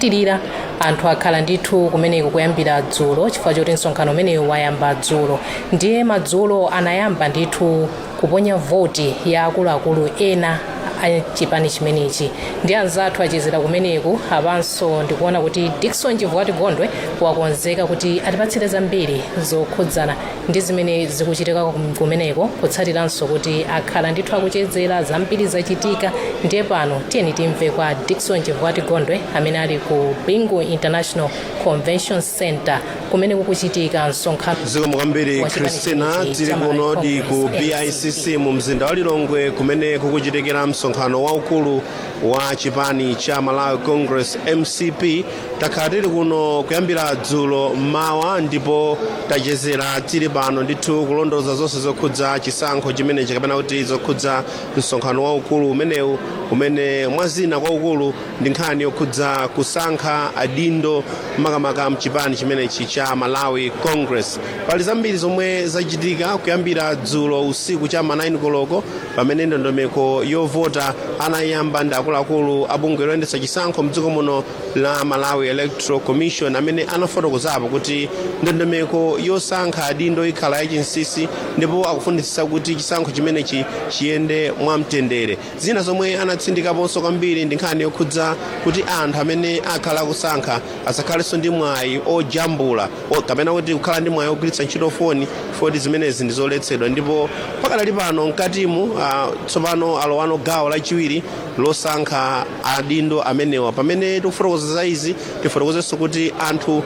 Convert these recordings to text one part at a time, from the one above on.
Zikupitirira, anthu akhala ndithu kumeneko kuyambira dzulo, chifukwa choti msonkhano umenewu wayamba dzulo. Ndiye madzulo anayamba ndithu kuponya voti ya akuluakulu ena a chipani chimenechi. Ndi anzathu achezera kumeneku. Apanso ndikuona kuti Dickson Chivwati Gondwe wakonzeka kuti atipatsire zambiri zokhudzana ndi zimene zikuchitika kumeneko, kutsatiranso kuti akhala ndithu akuchezera, zambiri zachitika. Ndiye pano tiyeni timve kwa Dickson Chivwati Gondwe amene ali ku Bingu International Convention Center kumene kukuchitika msonkhano Zikomo kwambiri, wa chipani Christina. chimenechi Tili cha Malawi kuno di ku Congress, BICC mu mzinda wa Lilongwe, kumene kukuchitikira msonkhano waukulu wa chipani cha Malawi Congress, MCP. Takhala tili kuno kuyambira dzulo mmawa, ndipo tachezera tili pano ndithu kulondoza zonse zokhudza chisankho chimenechi, kapena kuti zokhudza msonkhano waukulu umenewu, umene mwazina kwaukulu ndi nkhani yokhudza kusankha adindo, makamaka mchipani chimenechi cha Malawi Congress. Pali zambiri zomwe zachitika kuyambira dzulo usiku cha ma 9 koloko, pamene ndondomeko yovota anayamba ndi akuluakulu a bungwe loyendetsa chisankho mdziko muno la Malawi Electoral Commission, amene anafotokozapo kuti ndondomeko yosankha adindo ikhala yachinsinsi ndipo akufunitsitsa kuti chisankho chimenechi chiyende mwamtendere. Zina zomwe anatsindikaponso kwambiri ndi nkhani yokhudza kuti anthu amene akhala akusankha asakhalenso ndi mwayi ojambula kapena kuti kukhala ndi mwayi ogwiritsa ntchito foni, foti zimenezi ndi zoletsedwa. Ndipo pakadali pano mkatimu tsopano alowano gawo lachiwiri losankha adindo amenewa. Pamene tikufotokoza za izi, tifotokozenso kuti anthu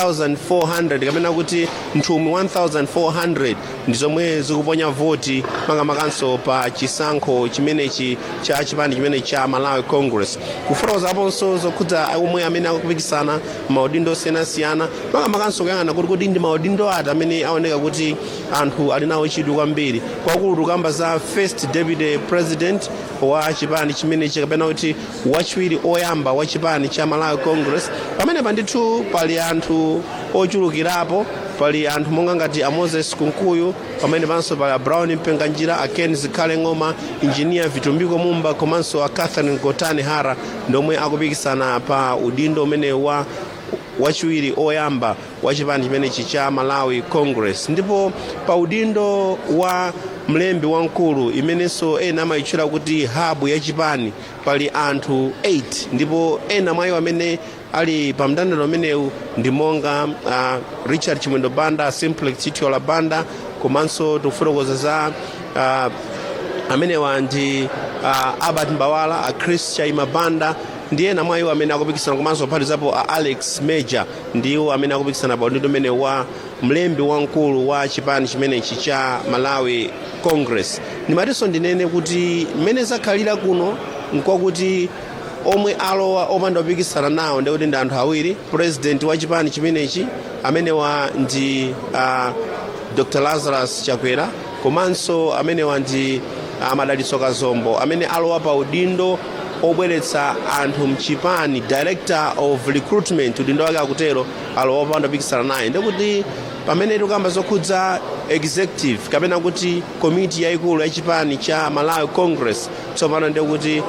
1400, kapena kuti nthumwi 1400, ndi zomwe zikuponya voti, makamakanso pa chisankho chimenechi cha chipani chimenechi cha Malawi Congress. Kufotokozaponso zokhudza omwe amene akupikisana maudindo osiyanasiyana, makamakanso kuyang'ana kuti ndi maudindo ati amene aoneka kuti anthu ali nawo chidwi kwambiri. Kwakulu tikamba za first deputy president wa chipani chimenechi, kapena kuti wachiwiri oyamba wa chipani cha Malawi Congress. Pamenepa ndithu pali anthu ochulukirapo. Pali anthu monga ngati a Moses Kunkuyu, pamene panso pali a Brown Mpinganjira, a Ken Zikhale Ng'oma, Engineer Vitumbiko Mumba komanso a Catherine Gotani Hara, ndomwe akupikisana pa udindo umene wa wachiwiri oyamba wa chipani chimenechi cha Malawi Congress. Ndipo pa udindo wa mlembi wamkulu, imenenso ena amayitchula kuti hub ya chipani, pali anthu 8, ndipo ena mwa iwo amene ali pa mndandanda umenewu ndi monga Richard Chimwendo Banda, Simplex Chithyola Banda, komanso tikufotokoza za amenewa ndi Albert Mbawala, a Chris Chaima Banda ndi ena mwa iwo amene akupikisana, komanso kuphatikizapo a Alex Major, ndiwo amene akupikisana pa udindo umene wa mlembi wamkulu wa chipani chimenechi cha Malawi Congress. Ndimatinso ndinene kuti mmene zakhalira kuno nkwakuti omwe alowa opanda kupikisana nawo ndikuti ndi anthu awiri: president wa chipani chimenechi, amenewa ndi Dr Lazarus Chakwera, komanso amenewa ndi Madalitso Kazombo, amene alowa pa udindo obweretsa anthu mchipani, director of recruitment udindo wake akutero, alowa opanda kupikisana naye. Ndikuti pamene tikukamba zokhudza executive, kapena kuti komiti yayikulu ya chipani cha Malawi Congress, tsopano ndikuti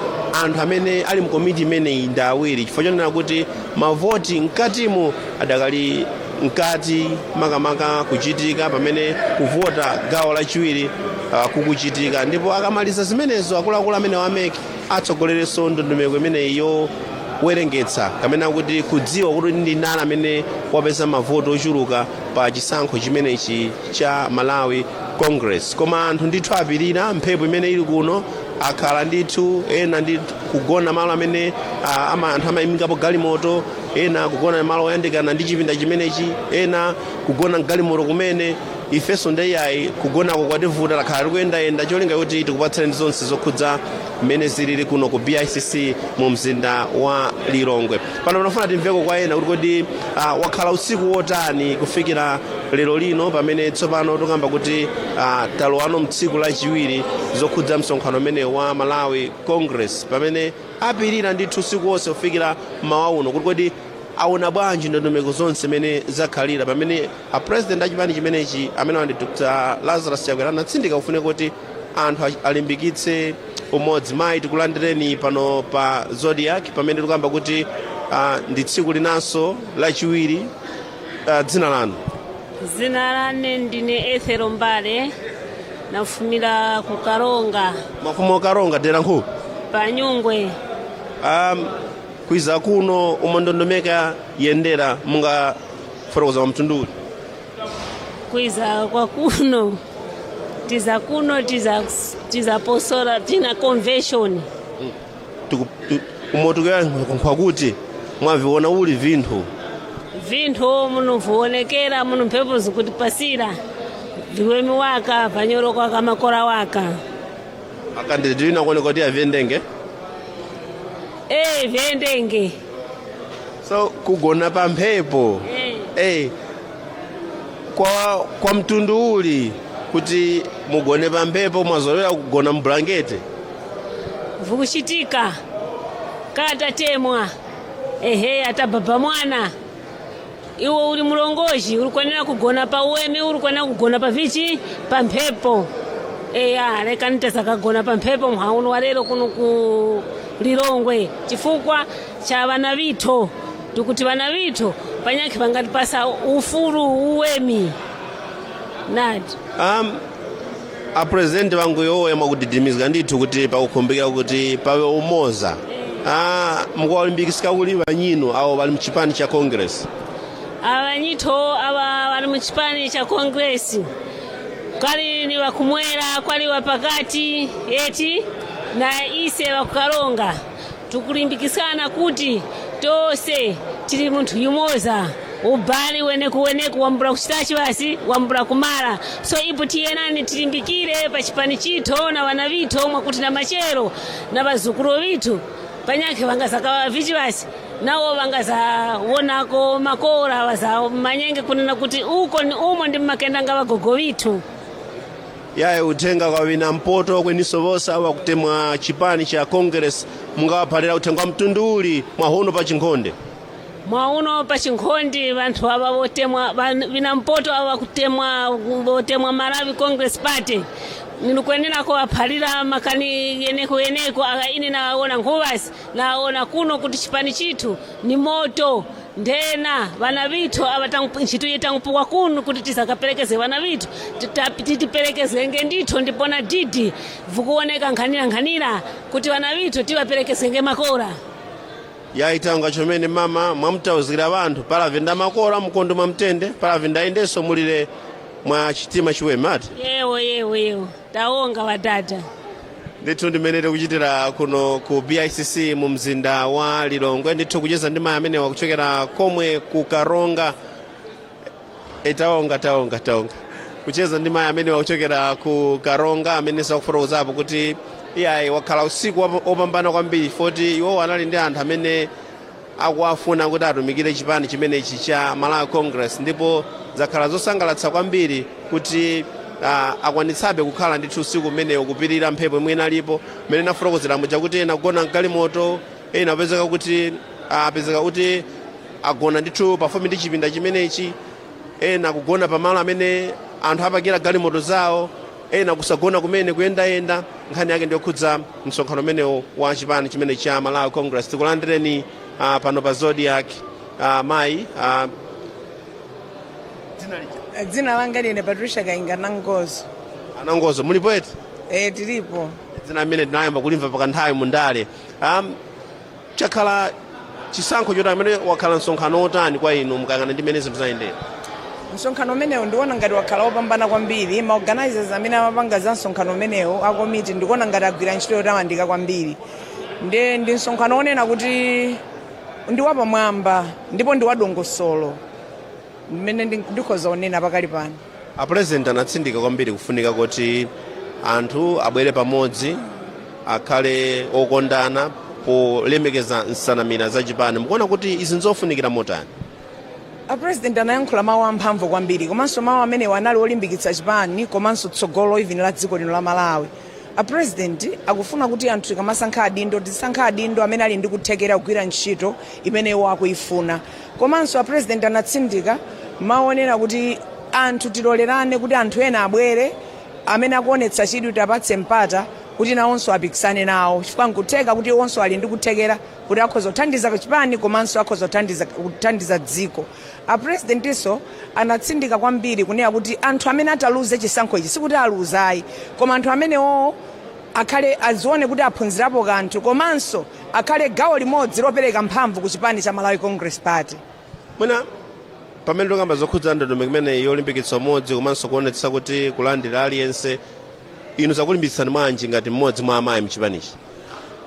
anthu amene ali mu komiti imeneyi ndi awiri, chifukwa chonena kuti mavoti mkatimu adakali mkati, makamaka kuchitika pamene kuvota gawo lachiwiri kukuchitika. Ndipo akamaliza zimenezo, akuluakulu amene wa MEC atsogolerenso ndondomeko imeneyi yowerengetsa, kapena kuti kudziwa kuti ndi ndani amene wapeza mavoti ochuluka pa chisankho chimenechi cha Malawi Congress. Koma anthu ndithu apirira mphepo imene ili kuno. Akhala ndithu ena ndi kugona malo amene anthu amayimikapo galimoto, ena kugona malo oyandikana ndi chipinda chimenechi, ena kugona mgalimoto kumene. Ifenso ndeyayi, kugonako kwativuta, takhala tikuyendayenda cholinga kuti tikupatsireni zonse zokhudza mmene zilili kuno ku BICC mu mzinda wa Lilongwe. Pano panafuna timveko kwa ena kuti kodi wakhala usiku wotani kufikira lero lino, pamene tsopano tikamba kuti talowano mtsiku lachiwiri zokhudza msonkhano umene wa Malawi Congress, pamene apirira ndithu usiku wonse kufikira mmawa uno, kuti kodi aona bwanji ndondomeko zonse zimene zakhalira, pamene a president achipani chimenechi, amene ndi Dr Lazarus Chakwera, anatsindika kufunika kuti anthu alimbikitse umodzi. Mayi, tikulandireni pano pa Zodiak, pamene tikuyamba kuti Ndi tsiku linanso lachiwiri. Dzina lanu? Zina lane ndine Ethelo Mbale, nafumira ku Karonga. Mafumu Karonga dera nkhu? Panyungwe. Kwiza kuno umondondomeka yendera, munga fotokoza mtundu uli? Kwiza kwa kuno, tiza kuno tiza tizaposora tina convention. Umotukera nkwakuti mwaviona uli vinthu? Vinthu muno vionekera muno, mphepo zikutipasira viwemi waka vanyoroka kamakora waka. Akandidate wina kuoneka kuti aviyendenge. E, vyendenge. So kugona pa mphepo? Eh. Kwa mtundu uli kuti mugone pa mphepo, mwazolera kugona mbulangete? Vikuchitika katatemwa, ehe, atababa mwana iwe uli mulongozi, ulikwanira kugona pa uwemi, ulikwanira kugona pa vichi, pa mphepo. Eya, leka nitesakagona pa mphepo mhauno wa lero kuno ku Lilongwe chifukwa cha vana vithu. Tikuti vana vithu panyakhe pangatipasa ufulu, uwemi nati. Apresidenti vangu yowe mwakudidimizika ndithu kuti pakukhumbikira kuti pawe umoza, mukuwalimbikisika kuli vanyino awo vali mchipani cha Congress? Avanyitho ava vali muchipani cha Congress, kwali ni wakumwera, kwali wapakati eti na ise wakukalonga, tikulimbikisana kuti tose tili munthu yumoza, ubali weneku weneku wambula kuchitachi basi wambula kumala. So ipo tiyenani tilimbikire pa chipani chithu na vana vithu, mwakuti na machero na vazukulu vithu panyakhe vangazakawa vichi basi nawo vangazawonako makora vaza manyenge kunena kuti uko ni umo ndi mmakendanga vagogo vithu. Yaye, uthenga kwa wina mpoto kweniso vonse awo akutemwa chipani cha Congress, mungawaphalira uthenga wa mtundu uli mwahuno pa chinkhonde? Mwauno pa chinkhondi, vanthu ava votemwa vina mpoto ava kutemwa, votemwa Malawi Congress Party, nilikuyenera waphalira makani yeneko yeneko aka ine naona nkhuvasi naona kuno kuti chipani chithu ni moto. Ndena vana vithu ava ntchito yetangupuwa kuno kuti tisakaperekeze vana vithu, titiperekezenge ndithu, ndipona didi vikuoneka nkhanira nkhanira kuti vana vithu tivaperekezenge makora. Yaitanga chomene mama mwamutauzira vanthu palavenda makora mkondo mwa mtende palavenda indenso mulire mwa chitima chiwema ati. Yewo, yewo, yewo, tawonga wadada. Ndithu ndimene tikuchitira kuno ku BICC mu mzinda wa Lilongwe, ndithu kucheza ndi mayi amene wakuchokera komwe ku Karonga. Taonga, taonga, taonga kucheza ndi mayi amene wakuchokera ku Karonga, amene sakufotokozapo kuti iyayi wakhala usiku wopambana kwambiri, foti iwowo anali ndi anthu amene akuwafuna kuti atumikire chipani chimenechi cha Malawi Congress, ndipo zakhala zosangalatsa kwambiri kuti akwanitsabe kukhala ndithu usiku umenewo kupirira mphepo imwe inalipo, mmene nafotokozera muja kuti ena kugona mgalimoto, ena apezeka kuti apezeka kuti agona ndithu pafupi ndi chipinda chimenechi, ena kugona pamalo amene anthu apakira galimoto zawo, ena kusagona kumene, kuyendayenda. Nkhani yake ndiyokhudza msonkhano umenewo wa chipani chimene cha Malawi Congress. Tikulandireni pano pa Zodiak, mayi. Dzina lija? Dzina langa line Patricia Kainga Nangozo. Anangozo, mulipo eti? E, tilipo. Dzina amene tinayamba kulimva pakanthawi mundale. Chakhala chisankho choti amene wakhala msonkhano wotani kwa inu mukayang'ana ndi mmene zinthu zayendera? Msonkhano umenewu ndikuona ngati wakhala wopambana kwambiri. Ma organizers amene amapanga za msonkhano umenewu, akomiti, ndikuona ngati agwira ntchito yotamandika kwambiri. Ndi msonkhano wonena kuti ndi wapamwamba ndipo ndi wadongosolo, mmene ndikhoza kunena pakali pano. Apresident anatsindika kwambiri kufunika kuti anthu abwere pamodzi, akhale okondana polemekeza nsanamira za chipani. Mukuona kuti izi nzofunikira motani? Apresident anayankhula mawu amphamvu kwambiri, komanso mawu amenewo anali olimbikitsa chipani komanso tsogolo even la dziko lino la Malawi. Apresident akufuna kuti anthu tikamasankha adindo, tisankha adindo amene ali ndi kuthekera kugwira ntchito imene iwo akuyifuna. Komanso apresident anatsindika mawu onena kuti anthu tilolerane kuti anthu ena abwere amene akuonetsa chidwi, tapatse mpata Kuti nawonso apikisane nawo, chifukwa nkutheka kuti iwonso ali ndi kuthekera kuti akhoza kuthandiza chipani komanso akhoza kuthandiza dziko. Apurezidentinso anatsindika kwambiri kunena kuti anthu amene ataluze chisankho ichi, sikuti aluzayi, koma anthu amenewo akhale azione kuti aphunzirapo kanthu, komanso akhale gawo limodzi lopereka mphamvu ku chipani cha Malawi Congress Party. Mwina pamene tikamba zokhudza ndondomeko imeneyi yolimbikitsa umodzi komanso kuonetsa kuti kulandira aliyense, inu zakulimbikitsani bwanji ngati mmodzi mwa amayi mchipanichi?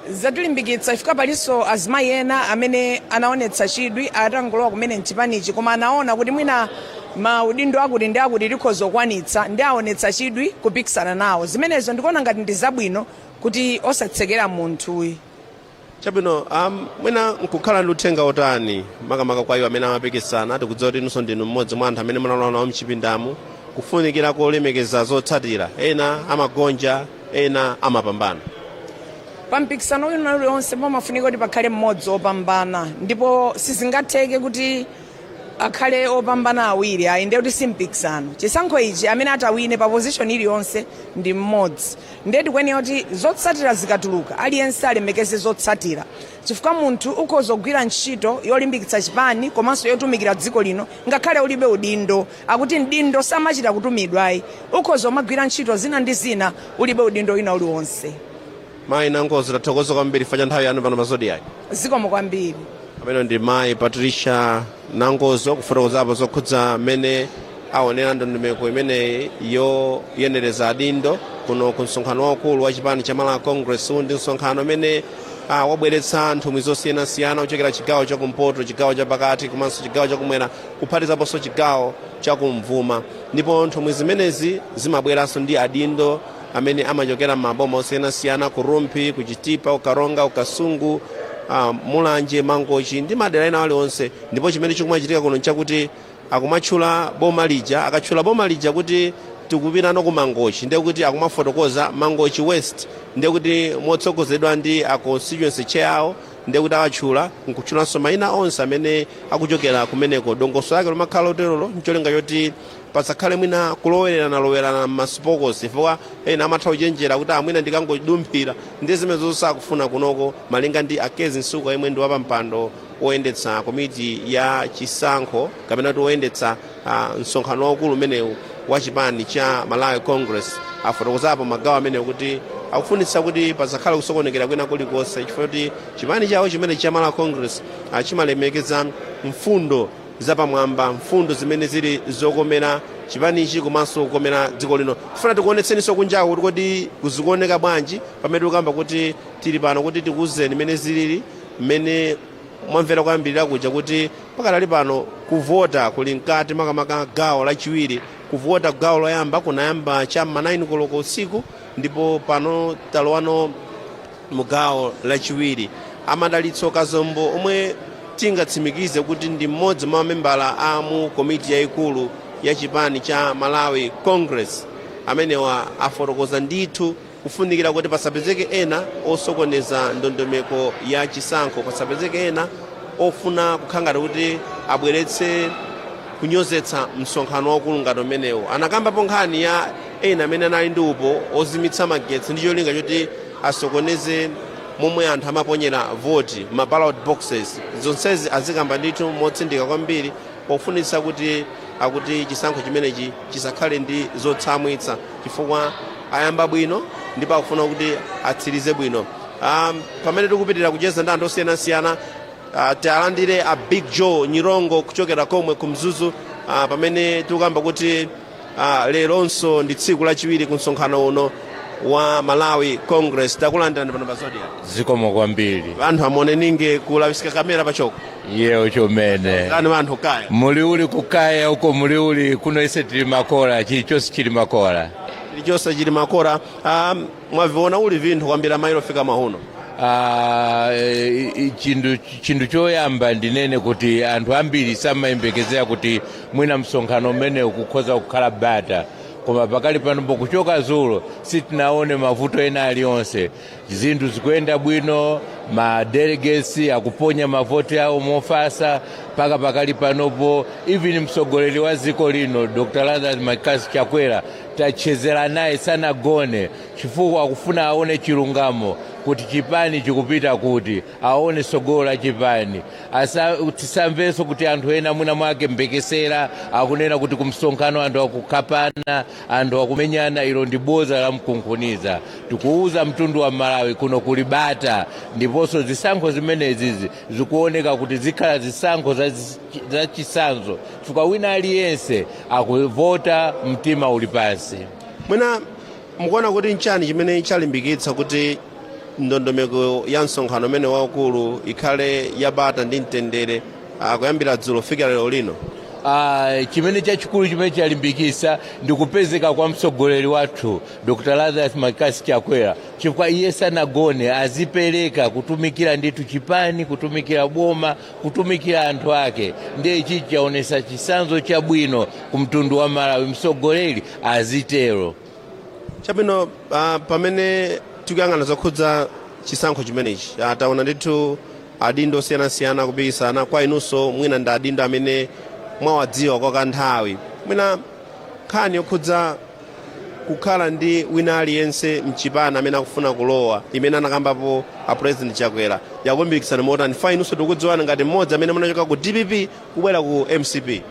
Zatilimbikitsa chifukwa palinso azimayi ena amene anaonetsa chidwi atangolowa kumene mchipanichi, koma anaona kuti mwina maudindo akuti ndi akuti tikhoza kukwanitsa, ndi aonetsa chidwi kupikisana nawo. Zimenezo ndikuona ngati ndi zabwino kuti osatsekera munthuyi. Chabwino, mwina nkukhala ndi uthenga otani makamaka kwa iwo amene amapikisana? Tikudziwa kuti inunso ndinu mmodzi mwa anthu amene munalowa nawo mchipindamo, kufunikira kolemekeza zotsatira, ena amagonja, ena amapambana. Pa mpikisano wina uliwonse pamafunika kuti pakhale mmodzi opambana, ndipo sizingatheke kuti akhale opambana awiri, ayi, ndiye kuti si mpikisano. Chisankho ichi amene atawine pa position iliyonse ndi mmodzi, ndiye tikuyenera kuti zotsatira zikatuluka aliyense alemekeze zotsatira, chifukwa munthu ukhoza kugwira ntchito yolimbikitsa chipani komanso yotumikira dziko lino ngakhale ulibe udindo. Akuti mdindo samachita kutumidwa ayi, ukhoza umagwira ntchito zina ndi zina ulibe udindo wina uliwonse. Mayi Nangozo, tathokoza kwambiri cha nthawi yanu pano pa Zodiak. Zikomo kwambiri. Amene ndi mayi Patricia Nangozo kufotokozapo zokhudza mmene aonera ndondomeko imeneyi yoyenereza adindo kuno ku msonkhano waukulu wa chipani cha Malawi Congress. Uwu ndi msonkhano umene wabweretsa nthumwi zosiyanasiyana kuchokera chigawo chakumpoto, chigawo chapakati komanso chigawo chakumwera, kuphatizaponso chigawo chakumvuma. Ndipo nthumwi zimenezi zimabweranso ndi adindo amene amachokera m'maboma osiyanasiyana, ku Rumphi, ku Chitipa, ku Karonga, ku Kasungu, Mulanje, Mangochi ndi madera ena aliwonse. Ndipo chimene chikumachitika kuno nchakuti akumatchula boma lija. Akatchula boma lija kuti tikupitano ku Mangochi, ndiye kuti akumafotokoza Mangochi West, ndiye kuti motsogozedwa ndi a constituency chair awo, ndiye kuti awatchula nkutchulanso mayina onse amene akuchokera kumeneko. Dongosolo lake lomakhala loterolo ncholinga choti pasakhale mwina kulowererana-lowererana m'masipokosi, chifukwa ena amatha kuchenjera kuti amwina ndikangodumphira, ndi zimene zosakufuna kunoko. Malinga ndi Akezi Msuka, yemwe ndi wapampando woyendetsa komiti ya chisankho kapena kuti woyendetsa msonkhano waukulu umenewu wa chipani cha Malawi Congress, afotokozapo magawo amenewo kuti akufunitsa kuti pasakhale kusokonekera kwina kulikonse, chifukwa kuti chipani chawo chimene cha Malawi Congress chimalemekeza mfundo zapamwamba, mfundo zimene zili zokomera chipanichi komanso kukomera dziko lino. Tifuna tikuonetseninso kunjaku kuti kodi kuzikuoneka bwanji pamene tikukamba kuti tili pano kuti tikuwuzeni mmene zilili, mmene mwamvera kuyambirira kuja kuti pakadali pano kuvota kuli mkati, makamaka gawo lachiwiri. Kuvota gawo loyamba kunayamba cham'ma 9 koloko usiku, ndipo pano talowano mu gawo lachiwiri. Amadalitso Kazombo, omwe tingatsimikize kuti ndi mmodzi mwa mamembala a mu komiti yayikulu ya chipani cha Malawi Congress, amenewa afotokoza ndithu kufunikira kuti pasapezeke ena osokoneza ndondomeko ya chisankho, pasapezeke ena ofuna kukhala ngati kuti abweretse kunyozetsa msonkhano waukulu ngati umenewu. Anakambapo nkhani ya ena amene anali ndi upo ozimitsa magetsi ndi cholinga choti asokoneze momwe anthu amaponyera voti, ma ballot boxes. Zonsezi azikamba ndithu motsindika kwambiri pofunitsa kuti akuti chisankho chimenechi chisakhale ndi zotsamwitsa, chifukwa ayamba bwino ndipo akufuna kuti atsirize bwino. Pamene tikupitirira kucheza ndi anthu osiyanasiyana, tialandire a Big Joe Nyirongo kuchokera komwe ku Mzuzu, pamene tikukamba kuti leronso ndi tsiku lachiwiri ku msonkhano uno wa Malawi Congress. Takulandirani pano pa Zodiak. Zikomo kwambiri. Anthu amone ninge kulavisika kamera pachoko. Yewo chomene. Kani vanthu kaya? Muli uli kukaya uko, muli uli kuno, ise tili makola, chilichonse chili makola. Chilichonse chili makola. Mwaviona uli vinthu kwambira mailo fika mahuno? Chinthu choyamba ndinene kuti anthu ambiri samayembekezera kuti mwina msonkhano umenewu kukhoza kukhala bata. Koma pakali panopo, kuchoka zulo, sitinaone mavuto ena alionse. Zinthu zikuyenda bwino, ma delegates akuponya mavoti awo mofasa paka pakali panopo. Even mtsogoleri wa dziko lino, Dr Lazarus McCarthy Chakwera, tachezera naye, sanagone chifukwa akufuna aone chilungamo kuti chipani chikupita kuti, aone tsogolo la chipani. Tisamvenso kuti anthu ena mwina mwake mbekesera akunena kuti kumsonkhano anthu akukhapana, anthu akumenyana. Ilo ndi boza la mkunkhuniza. Tikuuza mtundu wa Malawi, kuno kuli bata, ndiponso zisankho zimenezizi zikuoneka kuti zikhala zisankho za chisanzo, chifukwa wina aliyense akuvota mtima uli pansi. Mwina mukuona kuti nchani chimene chalimbikitsa kuti ndondomeko ya msonkhano umene waukulu ikhale yabata ndi mtendere kuyambira dzulo kufikira lero lino? Chimene chachikulu chimene chalimbikitsa ndi kupezeka kwa mtsogoleri wathu, Dr Lazarus McCarthy Chakwera, chifukwa iye sanagone, azipereka kutumikira ndithu chipani, kutumikira boma, kutumikira anthu ake. Ndiye ichi chaonesa chisanzo chabwino ku mtundu wa Malawi, mtsogoleri azitero. Chabwino, pamene tikuyang'ana zokhudza chisankho chimenechi, taona ndithu adindo osiyanasiyana kupikisana. Kwa inunso mwina ndi adindo amene mwawadziwa kwa kanthawi, mwina nkhani yokhudza kukhala ndi wina aliyense mchipani amene akufuna kulowa, imene anakambapo a President Chakwera, yakulimbikitsani motani? Fa inunso tikudziwana ngati mmodzi amene munachoka ku DPP kubwera ku MCP.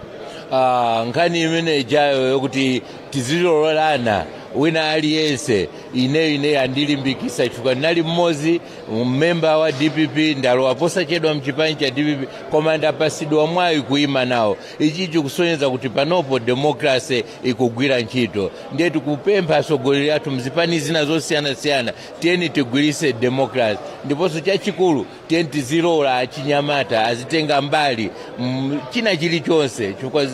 Nkhani imene ijayo yokuti tizilolana wina aliyense, ineyo andilimbikisa chifukwa ndinali mmodzi mmemba wa DPP, ndalowa posachedwa mchipani cha DPP, koma ndapasidwa mwayi kuima nawo. Ichi chikusonyeza kuti panopo democracy ikugwira ntchito. Ndiye tikupempha atsogoleri athu mzipani zina zosiyanasiyana, tiyeni tigwirise democracy, ndiponso chachikulu, tiyeni tizilola achinyamata azitenga mbali china chilichonse, chifukwa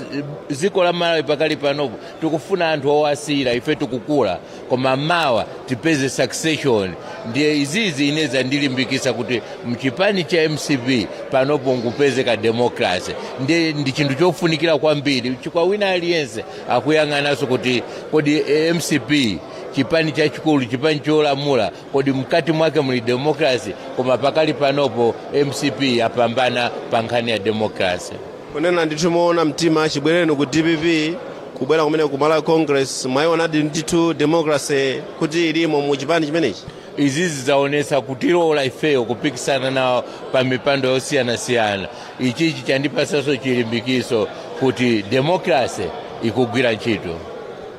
dziko la Malawi pakali panopo tikufuna anthu owasiyira ife. Tikukula, koma mawa tipeze succession. Ndiye izizi ine zandilimbikisa kuti mchipani cha MCP panopo nkupezeka democracy. Ndiye ndi chinthu chofunikira kwambiri, chifukwa wina aliyense akuyang'ananso kuti kodi MCP, chipani chachikulu, chipani cholamula, kodi mkati mwake muli democracy? Koma pakali panopo MCP yapambana pa nkhani ya democracy. Kunena ndithu moona mtima, chibwereni ku DPP kubwera kumene ku Malawi Congress, mwayionadi ndithu democracy kuti ilimo mu chipani chimenechi? Izizi zaonesa kutilola ifeyo kupikisana nawo pa mipando yosiyanasiyana. Ichichi chandipasanso chilimbikiso kuti democracy ikugwira ntchito.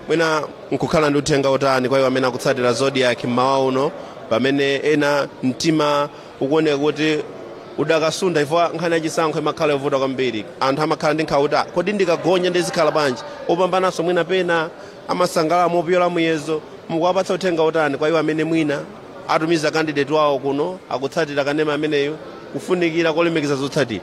Mwina nkukhala ndi uthenga utani kwa iwo amene akutsatira Zodiak mmawa uno, pamene ena mtima ukuoneka kuti udakasunda, ifo nkhani yachisankho imakhala yovuta kwambiri, anthu amakhala ndi nkhawa kuti, "Ah, kodi ndikagonya ndizikhala bwanji?" Opambananso mwina pena amasangalala mopyola muyezo. Mukuwapatsa uthenga utani kwa iwo amene mwina atumiza candidate wawo kuno, akutsatira kanema ameneyo, kufunikira kolemekeza zotsatira?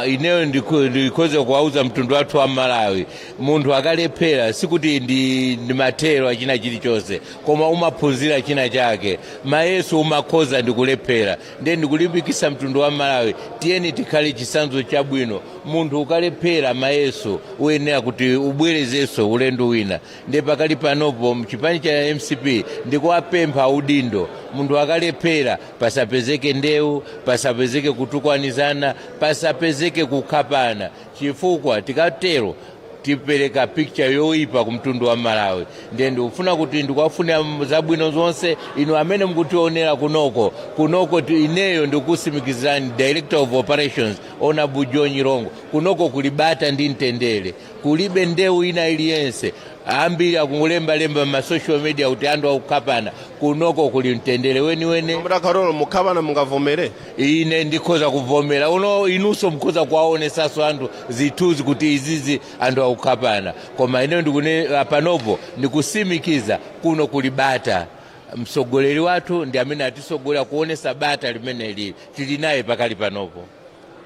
Ineyo ndikhoza kuwauza mtundu wathu wa Malawi, munthu akalephera sikuti ndi mathero achina chilichonse, koma umaphunzira china chake. Mayeso umakhoza ndikulephera. Ndiye ndikulimbikitsa mtundu wa Malawi, tiyeni tikhale chisanzo chabwino. Munthu ukalephera mayeso uyenera kuti ubwerezenso ulendo wina. Ndiye pakali panopo mchipani cha MCP ndikuwapempha udindo, munthu akalephera pasapezeke ndewu, pasapezeke kutukwanizana, pasapezeke kukhapana, chifukwa tikatero tipereka picture yoyipa ku mtundu wa Malawi. Ndiye ndikufuna kuti ndikuwafunira zabwino zonse inu amene mukutionera kunoko. Kunoko ineyo ndikusimikizirani, Director of Operations Honorable John Nyirongo, kunoko kuli bata ndi mtendere, kulibe ndewu ina iliyonse. Ambiri akungolembalemba ma social media kuti anthu akukhapana. Kunoko kuli mtendere weniweni. Mutakhalolo mukhapana, mungavomere? Ine ndikhoza kuvomera uno, inunso mukhoza kuwaonesanso anthu zithunzi kuti izizi anthu akukhapana, koma ine ndikune panopo ndikusimikiza kuno kuli bata. Mtsogoleri wathu ndi amene atisogolera kuonesa bata limene lili tili naye pakali panopo.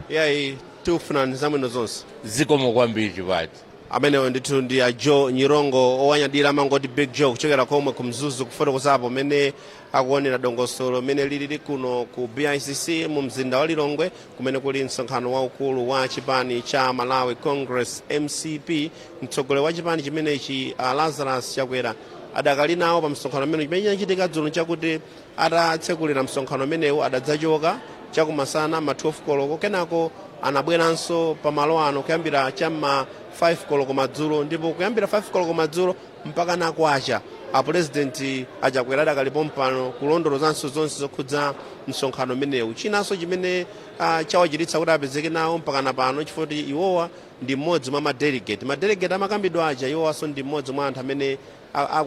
Iyayi, tikufunani zabwino zonse. Zikomo kwambiri, Chipati. Amenewo ndithu ndi a Joe Nyirongo, owanyadira amangoti Big Joe, kuchokera komwe ku Mzuzu, kufotokozapo mmene akuonera dongosolo mmene lilili kuno ku BICC mu mzinda wa Lilongwe, kumene kuli msonkhano waukulu wa chipani cha Malawi Congress, MCP. Mtsogoleri wa chipani chimenechi, Lazarus Chakwera, adakali nawo pa msonkhano umene. Chimene chinachitika dzulo chakuti atatsekulira msonkhano umenewu adadzachoka chakumasana ma 12 koloko. Kenako anabweranso pamalo ano kuyambira cham'ma 5 koloko madzulo, ndipo kuyambira 5 koloko madzulo mpaka nakwacha, apurezidenti aChakwera adakalipo mpano kulondolozanso zonse zokhudza msonkhano umenewu. Chinanso chimene chawachititsa kuti apezeke nawo mpakana pano, chifukwa kuti iwowa ndi mmodzi mwa madelegate. Madelegate amakambidwa aja, iwowanso ndi mmodzi mwa anthu amene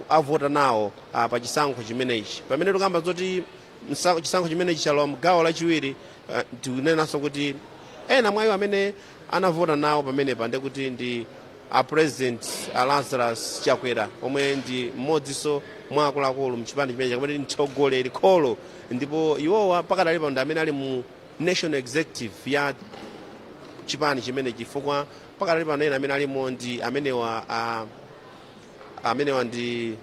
avota nawo pa chisankho chimenechi. Pamene tikamba zoti chisankho chimenechi chalowa mgawo lachiwiri, tikunenanso kuti ena mwa iwo amene anavota nawo pamenepa ndekuti ndi a President a Lazarus Chakwera, omwe ndi mmodzinso mwa akuluakulu mchipani chimenechi, kamene ndi mtsogoleri kholo, ndipo iwowa pakadali pano ndi amene ali mu national executive ya chipani chimene, chifukwa pakadali pano ena amene alimo ndi amenewa, amenewa ndi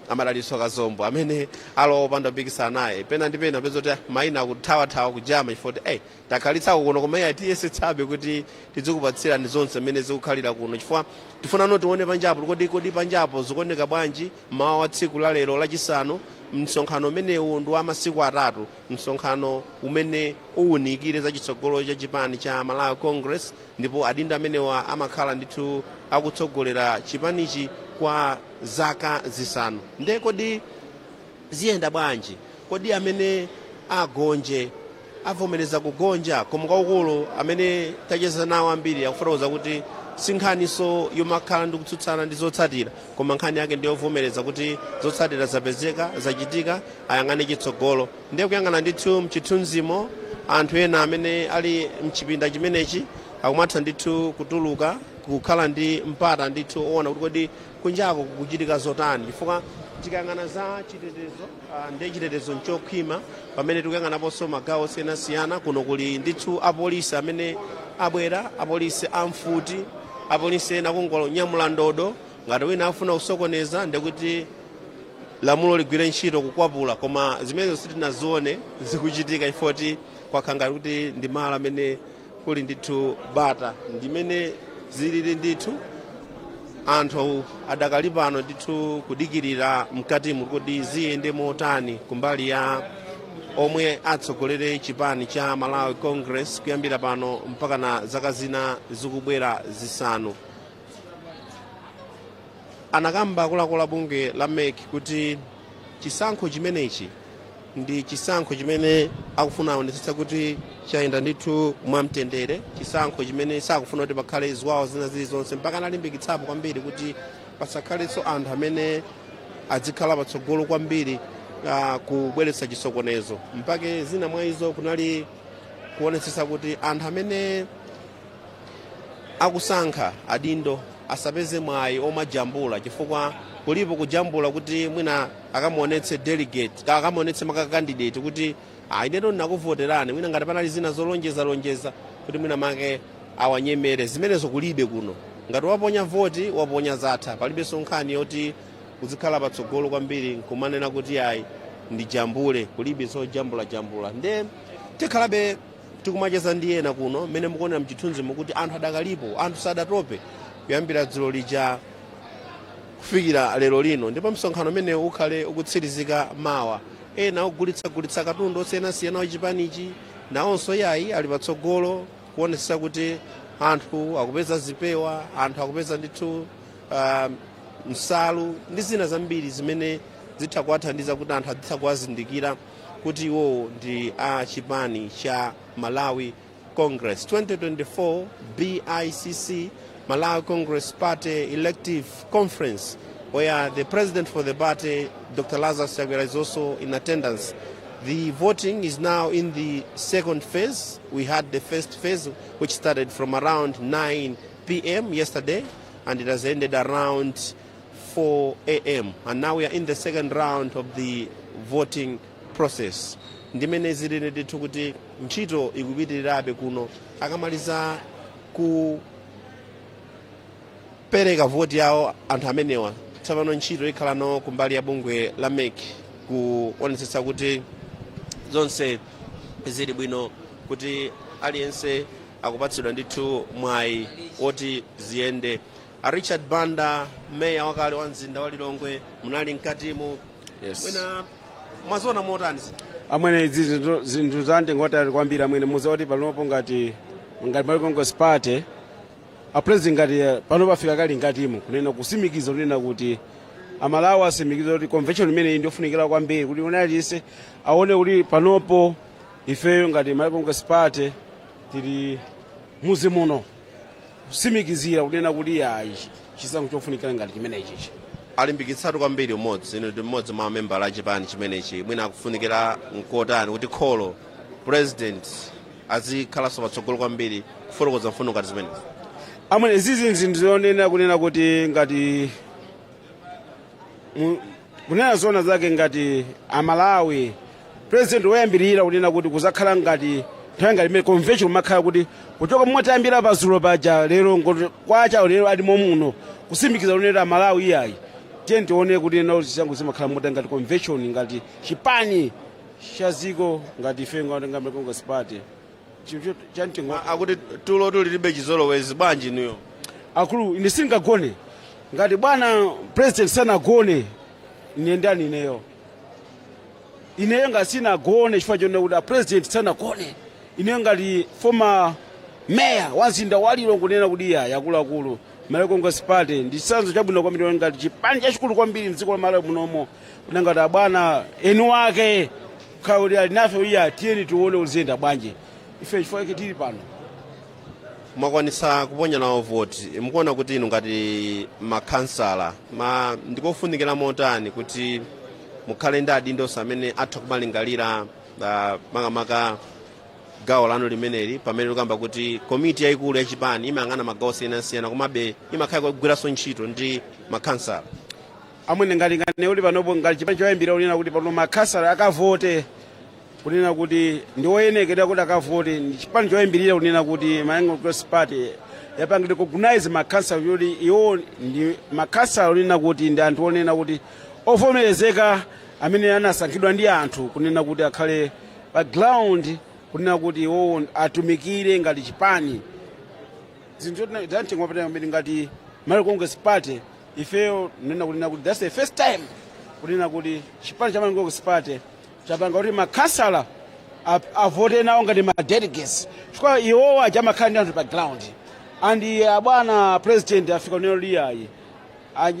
amadalitso Kazombo, amene alowa opanda kupikisana naye. Pena ndi pena peza kuti mayina akuthawathawa kujama, chifukwa kuti takhalitsako kuno, koma iye tiyesetsabe kuti tizikupatsirani zonse mmene zikukhalira kuno, chifukwa tifuna tione panjapo. Kodi panjapo zikuoneka bwanji mawa wa tsiku la lero Lachisanu? Msonkhano umenewu ndi wa masiku 3, msonkhano umene uwunikire za chitsogolo cha chipani cha Malawi Congress, ndipo adindo amenewa amakhala ndithu akutsogolera chipanichi kwa zaka 5. Nde kodi ziyenda bwanji? Kodi amene agonje avomereza kugonja? Koma kwaukulu amene tacheza nawo ambiri akufotokoza kuti si nkhaniso yomakhala ndi kutsutsana ndi zotsatira, koma nkhani yake ndiyovomereza kuti zotsatira zapezeka, zachitika, ayang'ane chitsogolo. Ndiye kuyang'ana ndithu mchithunzimo, anthu ena amene ali mchipinda chimenechi akumatha ndithu kutuluka, kukhala ndi mpata ndithu oona kuti kodi kunjako kukuchitika zotani, chifukwa tikayang'ana za chitetezo, ndiye chitetezo nchokhwima. Pamene tikuyang'anaponso magawo osiyanasiyana kuno, kuli ndithu apolisi amene abwera, apolisi amfuti, apolisi ena kungonyamula ndodo. Ngati wina afuna kusokoneza, ndikuti lamulo ligwire ntchito kukwapula, koma zimenezo sitinazione zikuchitika, chifukwa kwakhala ngati kuti ndi malo amene kuli ndithu bata. Ndimene zilili ndithu, anthu adakali pano ndithu kudikirira mkatimu kuti ziyende motani kumbali ya omwe atsogolere chipani cha Malawi Congress kuyambira pano mpaka na zaka zina zikubwera 5. Anakamba akuluakulu a bungwe la MEC kuti chisankho chimenechi ndi chisankho chimene akufuna aonetsetsa kuti chayenda ndithu mwamtendere, chisankho chimene sakufuna kuti pakhale ziwawa zina zilizonse, mpaka analimbikitsapo kwambiri kuti pasakhalenso anthu amene azikhala patsogolo kwambiri kubweretsa chisokonezo. Mpake zina mwa izo kunali kuonetsetsa kuti anthu amene akusankha adindo asapeze mwayi omajambula, chifukwa kulipo kujambula kuti mwina akamuonetse delegate, akamuonetse maka candidate kuti, "Ah, ineto ndinakuvoterani," mwina ngati panali zina zolonjezalonjeza kuti mwina make awanyemere. Zimenezo kulibe kuno. Ngati waponya voti, waponya, zatha. Palibenso nkhani yoti uzikhala patsogolo kwambiri nkumanena kuti ayi, ndijambule. Kulibe zojambulajambula. Nde tikhalabe tikumacheza ndi ena kuno. Mmene mukuonera mchithunzi mukuti anthu adakalipo, anthu sadatope kuyambira dzulo lija kufikira lero lino, ndipo msonkhano umene ukhale ukutsirizika mawa. Ena ogulitsagulitsa katundu osiyanasiyana wachipanichi nawonso yayi ali patsogolo kuonetsetsa kuti anthu akupeza zipewa, anthu akupeza ndithu nsalu ndi zina zambiri zimene zitha kuwathandiza kuti anthu azitha kuwazindikira kuti iwowo ndi a chipani cha Malawi Congress. 2024 BICC Malawi Congress Party Elective Conference, where the president for the party, Dr. Lazarus Chakwera, is also in attendance. The voting is now in the second phase. We had the first phase, which started from around 9 p.m. yesterday, and it has ended around 4 a.m. And now we are in the second round of the voting process. Ndimene zilili ndithu kuti ntchito ikupitirirabe kuno. Akamaliza ku Atapereka voti yawo anthu amenewa, tsopano ntchito ikhala no kumbali ya bungwe la MEC kuonetsetsa kuti zonse zili bwino, kuti aliyense akupatsidwa ndithu mwayi woti ziyende. A Richard Banda, meya wakale wa mzinda wa Lilongwe, munali mkatimu. Yes. Mwina mwaziona motani? Amwene, izi zinthu za mtengo watali kwambiri amwene. Muza kuti panopo ngati Malawi Congress Party, a president ngati pano pafika kali ngatimo kunena kusimikiza kunena kuti Amalawi asimikiza kuti convention imeneyi ndiofunikira kwambiri, kuti wina aliyense aone kuti panopo ifeyo ngati Malawi Congress Party tili muzi muno kusimikizira kunena kuti ayi, chisankho chofunikira ngati chimenechichi. Alimbikitsatu kwambiri umodzi. Inu ndi mmodzi mwa mamembala a chipani chimenechi. Mwina akufunikira nkotani kuti kholo president azikhalanso patsogolo kwambiri kufotokoza mfundo ngati zimenezi? Amwene, izizi zinthu zonena kunena kuti ngati kunena zona zake, ngati Amalawi, president woyambirira kunena kuti kuzakhala ngati nthawi ngati imene convention kumakhala kuti kuchoka momwe tayambira pazulo paja, lero ngoti kwacha, lero ali momuno kusimikiza kunena Amalawi, iyayi, tiye tione kuti ena zisankho zimakhala mota ngati convention, ngati chipani cha ziko, ngati ife ngati Congress Party, chinthu cha mtengo. Akuti tulo tulilibe chizolowezi, bwanji inuyo? Akulu, ine singagone ngati bwana president sanagone. Ine ndani ineyo? Ineyo ngati sinagone chifukwa chonena kuti a president sanagone, ineyo ngati former mayor wa mzinda wa Lilongwe kunena kuti iya, akuluakulu, Malawi Congress Party ndi chitsanzo chabwino kwambiri ngati chipani chachikulu kwambiri mdziko la Malawi munomo, kuna ngati abwana enu wake kukhala kuti ali nafe, iya, tiyeni tione kuti ziyenda bwanji. Ife chifukwa chake tili pano. Mwakwanisa kuponya nawo voti. Mukuona kuti inu ngati makhansala ma ndikofunikira motani kuti mukhale ndi adindonso amene atha kumalingalira makamaka gawo lanu limeneli, pamene likamba kuti komiti yayikulu yachipani imayang'ana magawo osiyanasiyana, komabe imakhala kugwiranso ntchito ndi makhansala? Amwene, ngati kuti panopo ngati chipani choyambira kunena kuti pano makhansala akavote, kunena kuti ndi oyenekera kuti akavote, ndi chipani choyambirira kunena kuti Malawi Congress Party yapanga recognize makhansala, kuti iwo ndi makhansala, kunena kuti ndi anthu onena kuti ovomerezeka amene anasankhidwa ndi anthu kunena kuti akhale pa ground, kunena kuti iwowo atumikire ngati chipani. Zinthu zamtengo wapatali kwambiri. Ngati Malawi Congress Party, ifeyo nena kunena kuti that's the first time kunena kuti chipani cha Malawi Congress Party chapanga kuti makhansala avote nawo ngati ma delegates, chifukwa iwowo aja amakhala ndi anthu pa ground. And abwana president afika kunena liyayi,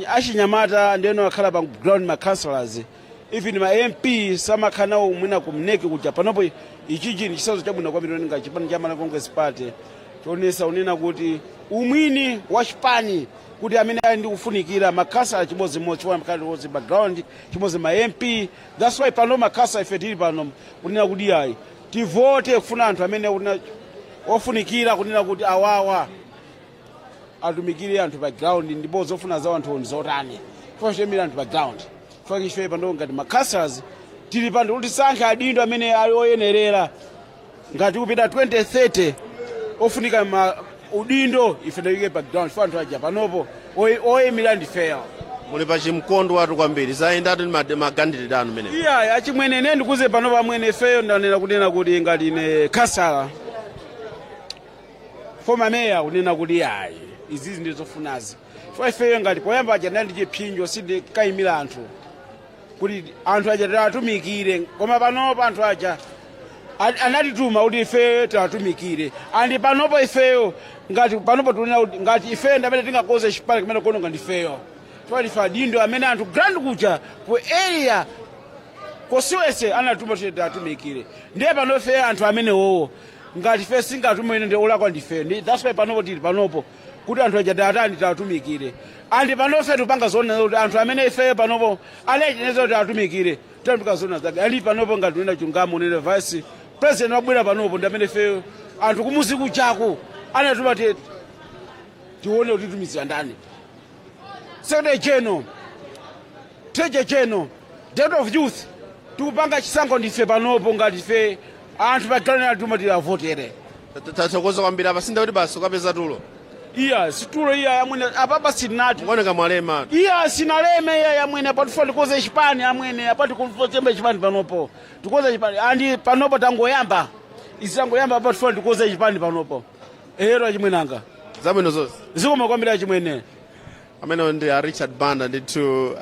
achinyamata ndeno akhala pa ground, ma councillors, even ma MP samakhala nawo mwina kumneki kuja. Panopo ichichi ndi chitsanzo chabwino kwambiri ngati chipani cha Malawi Congress Party, chonesa unena kuti umwini wa chipani, kuti amene ali ndi kufunikira makhansala chimodzimodzi, chifukwa amakhala limodzi pa ground chimodzi ma MP. That's why pano makhansala ife tili pano kunena kuti ayi, tivote kufuna anthu amene ofunikira kunena kuti awawa atumikire anthu pa ground, ndipo zofuna zawo anthu ndi zotani, chifukwa choyimira anthu pa ground. Chifukwa ife pano ngati ma councillors tili pano kuti tisankhe adindo amene ali oyenerera ngati kupita 2030, ofunika ma udindo ife tiyike pa ground, chifukwa anthu aja panopo oyimira ndifeyo. Muli pa chimkondo watu kwambiri, zayendatu ndi magandidwe anu meneko. Iya, achimwene, ine ndikuze pano pamwene ifeyo ndanena kunena kuti ngati ine khasala, former mayor, kunena kuti ayi, izizi ndi zofunazi, chifukwa ifeyo ngati poyamba aja ndali ndi chipsinjo, sindikayimira anthu kuti anthu aja tiwatumikire, koma panopo anthu aja anatituma kuti ifeyo tiwatumikire. And panopo ifeyo ngati panopo tikunena kuti ngati ifeyo ndamene tingakoze chipani kumene kuononga ndifeyo, chifukwa ndife adindo amene anthu ground kuja ku area kosiwese anatuma kuti tiwatumikire. Ndiye pano ifeyo anthu amenewowo ngati ife singatume, ine ndi olakwa ndifeyo. That's why panopo tili panopo kuti anthu aja tiatani, tiwatumikire. And pano ife tikupanga zoona kuti anthu amene ifeyo panopo anacheneza kuti atumikire, tiyambika zoona zake. Ali panopo ngati unena chungamo, unene vice president wabwera panopo ndi amene ifeyo anthu kumuzi kuchako anatuma tione kuti tumizira ndani. Secretary general, treasurer general, director of youth, tikupanga chisankho ndife panopo ngati ife anthu pa ground atuma tiwavotere. Tathokoza kwambiri. Apa sinda kuti basi ukapeza tulo. Iya, situlo iya yamwene, apapa sinati. Mukuoneka mwalema. Iya, sinaleme iya yamwene. Apa tifuna tikoze chipani amwene, apa tikutembe chipani panopo, tikoze chipani andi panopo tangoyamba, isangoyamba apa, tifuna tikoze chipani panopo, ero achimwenanga. Zabwino zonse. Zikoma kwambiri achimwene. Amene ndi a Richard Banda ndithu,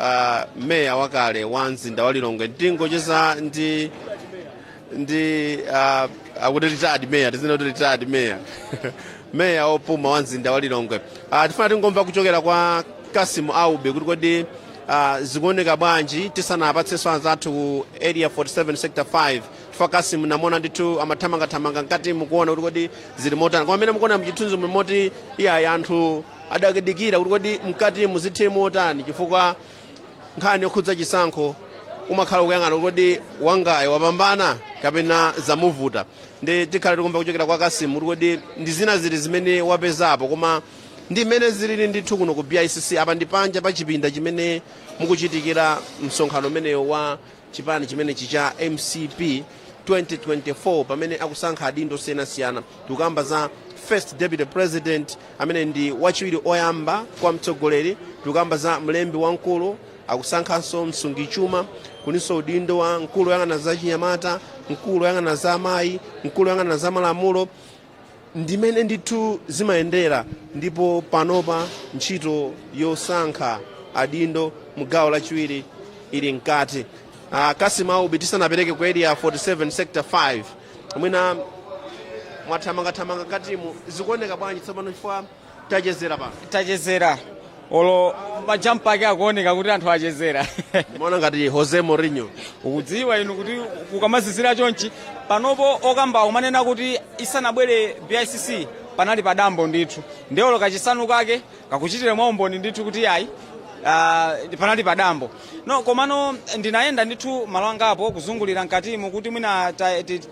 meya wakale wa mzinda wa Lilongwe. Ndingocheza ndi akuti retired mayor, tizina kuti retired mayor, meya opuma wa mzinda wa Lilongwe. Tifuna tingomva kuchokera kwa Kasimu Aube kuti kodi zikuoneka bwanji tisanapatsenso anzathu ku Area 47 Sector 5, chifukwa Kasimu namona ndithu amathamangathamanga mkati mukuona kuti kodi zili motani. Koma amene mukuona mchithunzi moti iyayi, anthu adakidikira kuti kodi mkati muzithe motani, chifukwa nkhani yokhudza chisankho umakhala ukuyang'ana kuti wangayo wapambana kapena zamuvuta. Ndi tikhale tikumva kuchokera kwa Kasimu kuti kodi ndi zina zili zimene wapezapo. Koma ndi mmene zilili ndithu kuno ku BICC. Apa ndi panja pa chipinda chimene mukuchitikira msonkhano umenewo wa chipani chimenechi cha MCP 2024, pamene akusankha adindo osiyanasiyana. Tikukamba za first deputy president amene ndi wachiwiri oyamba kwa mtsogoleri, tikukamba za mlembi wamkulu, akusankhanso msungichuma, kuninso udindo wa mkulu woyang'ana za chinyamata, mkulu woyang'ana za amayi, mkulu woyang'ana za malamulo. Ndimene ndithu zimayendera. Ndipo panopa ntchito yosankha adindo mu gawo lachiwiri ili mkati. Kasim Aubi, tisanapereke ku Area 47 Sector 5, mwina mwathamangathamanga katimu, zikuoneka bwanji tsopano, chifukwa tachezera pano? Tachezera, olo majampa ake akuoneka kuti anthu achezera. Ndimaona ngati Jose Mourinho. Ukudziwa inu kuti kukamazizira chonchi panopo, okamba umanena kuti isanabwere BICC panali padambo ndithu, ndiye olo kachisanu kake kakuchitire mwaumboni ndithu kuti ayi, panali padambo no. Komano ndinayenda ndithu malo angapo kuzungulira mkatimu kuti mwina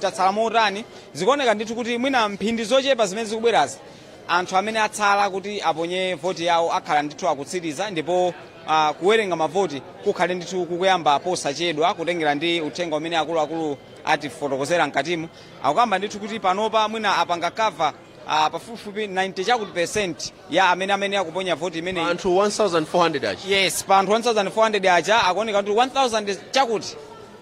tatsala motani. Zikuoneka ndithu kuti mwina mphindi zochepa zimene zikubwerazi, anthu amene atsala kuti aponye voti yawo akhala ndithu akutsiriza, ndipo kuwerenga mavoti kukhale ndithu kukuyamba posachedwa, kutengera ndi uthenga umene akuluakulu atifotokozera mkatimu. Akukamba ndithu kuti panopa mwina apanga cover pafupifupi 90 chakuti percent ya amene akuponya voti imeneyi. Anthu 1400 achi? Yes, pa anthu 1400 aja akuoneka kuti 1000 chakuti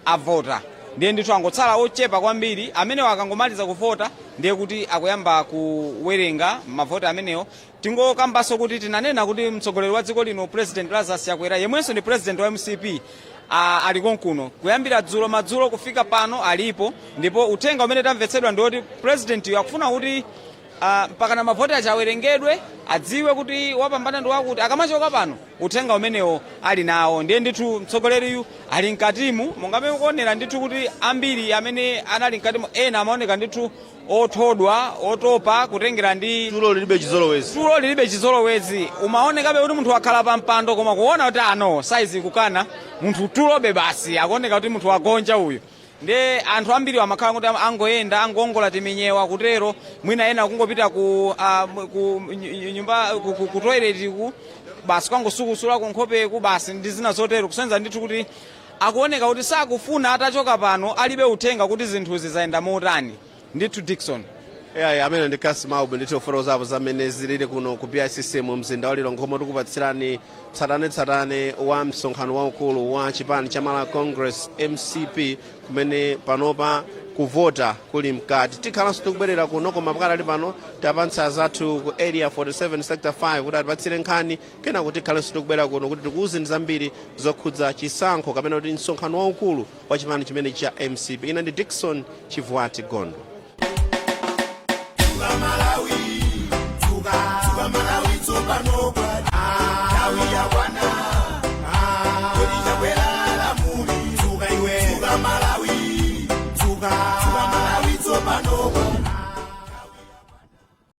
avota, ndiye ndithu angotsala ochepa kwambiri. Amenewo akangomaliza kuvota, ndiye kuti akuyamba kuwerenga mavoti amenewo. Tingokambanso kuti tinanena kuti mtsogoleri wa dziko lino, President Lazarus Chakwera, yemwenso ndi president wa MCP, ali konkuno kuyambira dzulo madzulo kufika pano alipo. Ndipo uthenga umene tamvetsedwa ndiwoti president akufuna kuti mpakana mavoti aja awerengedwe, adziwe kuti wapambana ndi wakuti akamachoka pano. Uthenga umenewo ali nawo. Ndiye ndithu mtsogoleriyu ali mkatimu, monga mmene mukuonera ndithu kuti ambiri amene anali mkatimu, ena amaoneka ndithu othodwa, otopa, kutengera ndi Tulo lilibe chizolowezi. Tulo lilibe chizolowezi. Umaonekabe kuti munthu wakhala pa mpando, koma kuona kuti ano saizi kukana munthu tulobe basi, akuoneka kuti munthu wagonja uyu. Ndiye anthu ambiri amakhala kuti angoyenda, angoongola timinyewa kutero, mwina ena kungopita ku nyumba, ku toilet ku basi, kwangosukusula kunkhopeku basi ndi zina zotero, kusonyeza ndithu kuti akuoneka kuti sakufuna atachoka pano alibe uthenga kuti zinthuzi zayenda motani ndithu, Dickson. Eyayi, amene ndi Kasim Aubi ndithu, kufotokozapo zamene zilili kuno ku BICC mu mzinda wa Lilongwe, komwe tikupatsirani tsatanetsatane wa msonkhano waukulu wa chipani cha Malawi Congress, MCP, kumene panopa kuvota kuli mkati. Tikhalanso tikubwerera kuno, koma pakadali pano tapatsa zathu ku Area 47 Sector 5 kuti atipatsire nkhani, kenako tikhalanso tikubwera kuno kuti tikuwuzeni zambiri zokhudza chisankho kapena kuti msonkhano waukulu wa chipani chimene cha MCP. Ine ndi Dickson Chivuati Gondo.